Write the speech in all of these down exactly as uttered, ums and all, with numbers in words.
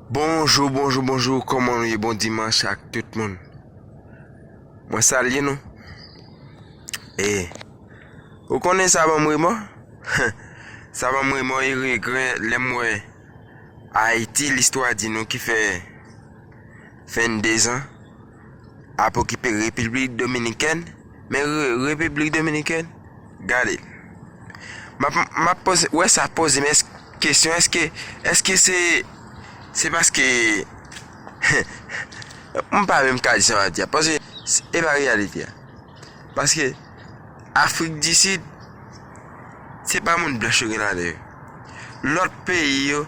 Bonjou, bonjou, bonjou, kòman nou ye? Bon dimanch ak tout moun. Mwen salye nou. E, ou konnen sa ban m remò? Sa ban m remò e regrè lè m wè Ayiti, listwa di nou ki fè venndezan ap okipe Repiblik Dominikèn, men Re-, Repiblik Dominikèn, gade. M ap, m ap poze, wè sa poze, men èske, kesyon, èske, èske se, se paske, m pa menm ka di sa m ap di a, paske se, e pa reyalite a. Paske Afrik di Sid, se pa moun blanch yo gen ladan yo. Lòt peyi yo,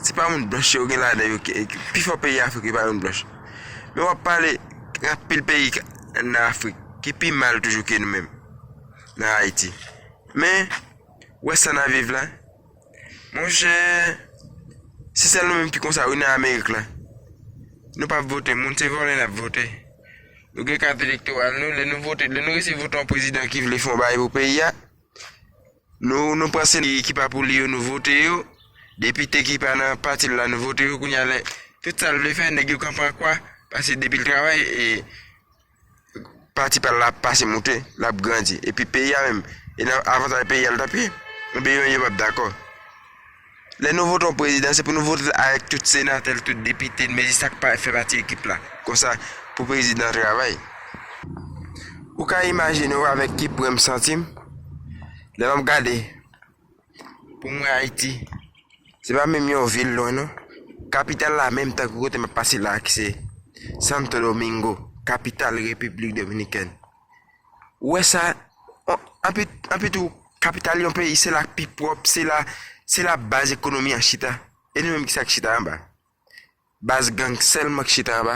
se pa moun blanch yo gen ladan yo. Ki, ki, pifò peyi Afrik yo pa moun blanch. Men w ap pale anpil peyi ka-, nan Afrik ki pi mal toujou ke nou menm nan Ayiti. Men, wè sa n ap viv la. Monchè, se sèl nou menm ki konsa wi nan Amerik la. Nou p ap vote moun, se vòlè n ap vote. Nou gen kat elektoral nou, lè nou vote, lè nou resi vote yon prezidan ki vle fè yon bagay pou peyi a, nou, nou pran senatè ki pa pou li yo, nou vote yo. Depite ki pa nan pati l la, nou vote yo. Kounye a, lè tout sa l vle fè, nèg yo kanpe an kwa, paske depi l travay, e, pati pa l la ap pase moute, l ap grandi. Epi peyi a menm, e nan avantaj peyi a l t ap ye. Ebyen, yo, yo p ap dakò. Lè nou vote yon prezidan, se pou nou vote l avèk tout senatè l, tout depite l, men se sa k pa fè pati ekip la. Konsa, pou prezidan travay. Ou ka imajine w avèk ki pwen m santi m? Lè m ap gade, pou mwen, Ayiti, se pa menm yon vil lwen, non. Kapital la menm, tankou kote m ap pase la, ki se Santo Domingo, kapital Repiblik Dominikèn. Ou wè sa, an, anpi, anpi tou, kapital yon peyi, se la k pi pwòp, se la, se la baz ekonomi an chita. E nou menm, kisa k chita anba? Baz gang sèlman k chita anba,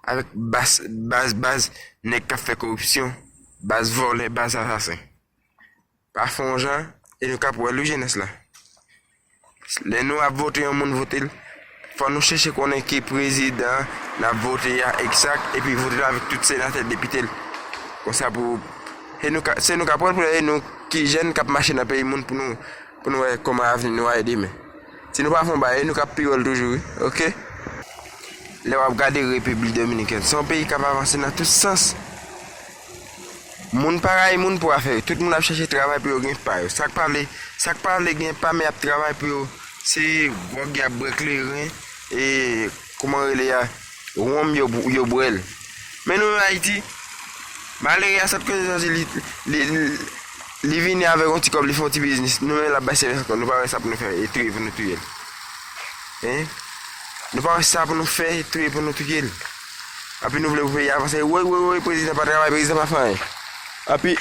avèk baz, baz, baz nèg k ap fè koripsyon, baz vòlè, baz asasen. Pa fè yon jan, e nou k ap wè l wi, jenès la. Lè nou ap vote yon moun, vote l, fò nou chèche konnen ki prezidan n ap vote a egzak, epi vote l avèk tout senatè, depite l. Konsa pou, e nou ka, se nou k ap wè l pou lè, e nou ki jèn k ap mache nan peyi moun pou nou, pou nou wè kòman avni nou a ye demen. Si nou pa fè yon bagay, e nou k ap pi wè l toujou wi, oke? Lè w ap gade Repiblik Dominikèn, se yon peyi k ap avanse nan tout sans. Moun pa rayi moun pou afè yo. Tout moun ap chèche travay pou yo gen pa yo. Sa k pa vle, sa k pa vle gen pa, men y ap travay pou yo. Se gwòg y ap bwè, kleren, e, kòman rele a, wonm yo, yo bwè l. Men nou menm Ayiti, malere a sot Kote Sòti, li, li, li, li vini avèk yon ti kòb, li fè yon ti biznis. Nou menm l ap bay sèvis ankò, nou pa wè sa pou nou fè, e touye pou nou touye l. Hein? Nou pa wè sa pou nou fè, e touye pou nou touye l. Anpi nou vle pou peyi a avanse. Woy, woy, woy, prezidan pa travay, prezidan pa fè anyen. Anpi,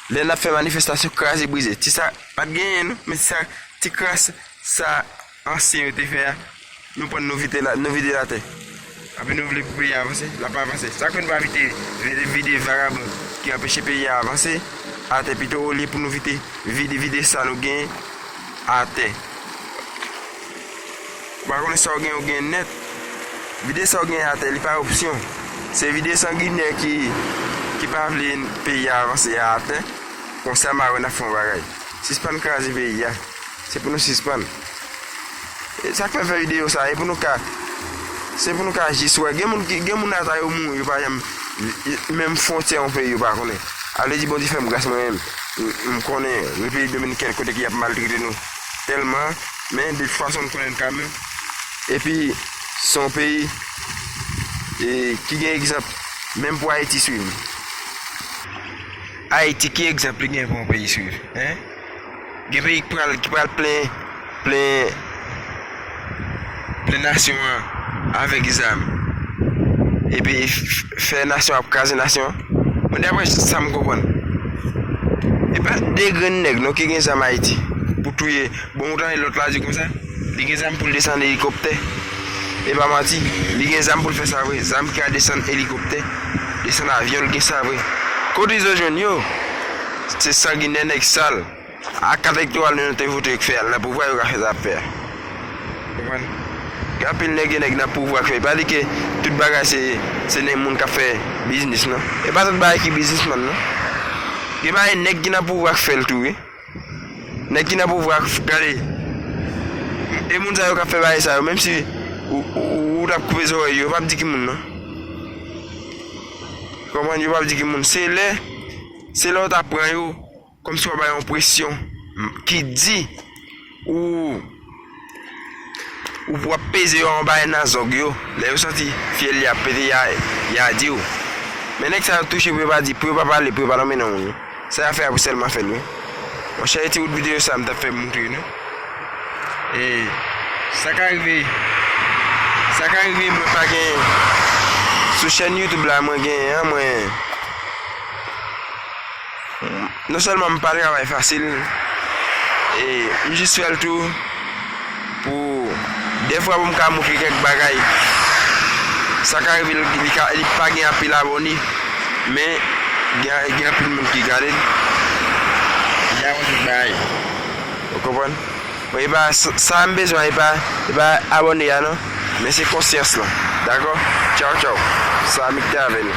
lè n ap fè manifestasyon, kraze brize. Ti sa, pa t genyen, non, men ti sa, ti kras sa ansyen yo te fè a, nou pran n, nou vide la, nou vide l atè. Anpi nou vle pou peyi a avanse, l ap avanse. Sa k fè nou pa vide, vide, vide vagabon ki anpeche peyi a avanse atè pito, olye pou nou vide, vide, vide sa nou gen atè. Ou pa konnen sa w gen, ou gen nèt. Vide sa w gen atè, li pa opsyon. Se vide sanginè ki, ki pa vle peyi a avanse a atè. Konsa m a wè n ap fè yon bagay. Sispann kraze peyi a. Se pou nou sispann. E sa k fè m fè videyo sa, e pou nou ka, se pou nou ka jis wè. Gen moun ki, gen moun ata yo mouri, yo pa janm, menm fwontyè yon peyi yo pa konnen. A vle di Bondye fè m gras mwen menm. M, m konnen Repiblik Dominikèn kote ki ap maltrete nou tèlman, men de tout fason m konnen l kanmenm. Epi, se yon peyi, e, ki gen egzanp, menm pou Ayiti swiv. Ayiti, ki egzanp li gen pou yon peyi swiv? Hein? Gen peyi ki pral, ki pral plen, plen, plen nasyon an avèk zam. Epi f-, f-, fè nasyon ap kraze nasyon an. Mwen, daprè sa m konprann, e pa de grenn nèg non ki gen zam Ayiti pou touye. Bon, ou tande lòt la di konsa, li gen zam pou l desann elikoptè. E pa manti, li gen zam pou l fè sa vre. Zam ki ka desann elikoptè, desann avyon, l gen sa vre. Kote Izo jwenn yo? Se sanginè, nèg sal. A kat elektoral nou te vote yo k fè al nan pouvwa, yo ka fè sa y ap fè a. Konprann? Gen anpil nèg, gen nèg nan pouvwa k fè. Pa di ke tout bagay se, se nèg moun k ap fè biznis, non. E pa tout bagay ki biznismann, non. Gen bagay nèg ki nan pouvwa k fè l tou, wi. Nèg ki nan pouvwa, gade. E moun sa yo k ap fè bagay sa yo, menm si Ou, ou, ou t ap koupe zòrèy yo, yo p ap di ki moun non. Konprann, yo p ap di ki moun. Se lè, se lè w ta pran yo kòmsi w ap bay yon presyon ki di ou, ou pou ap peze yo anba nan zòg yo. Lè yo santi fyèl li ap pete, y a, y a di w. Men nèg sa yo touche pou yo pa di, pou yo pa pale, pou yo pa nonmen non moun yo. Sa y ap fè a pou sèlman fè l wi. Monchè, e ti bout videyo sa m t ap fè moutre nou. E sa ka rive, sa ka rive mwen pa gen, sou chèn YouTube la mwen genyen an, mwen non sèlman m pa travay fasil, e m jis fè l tou pou dèfwa pou m ka moutre kèk bagay. Sa ka rive li, li ka, li pa gen anpil abòne, men gen, gen anpil moun ki gade l. Li ka wè tout bagay. Ou konprann? Bon, e pa sa, sa m bezwen, e pa, e pa abòne a non, men se konsyans lan. Dakò? Tchaw, tchaw. Sa m ki te avè nou.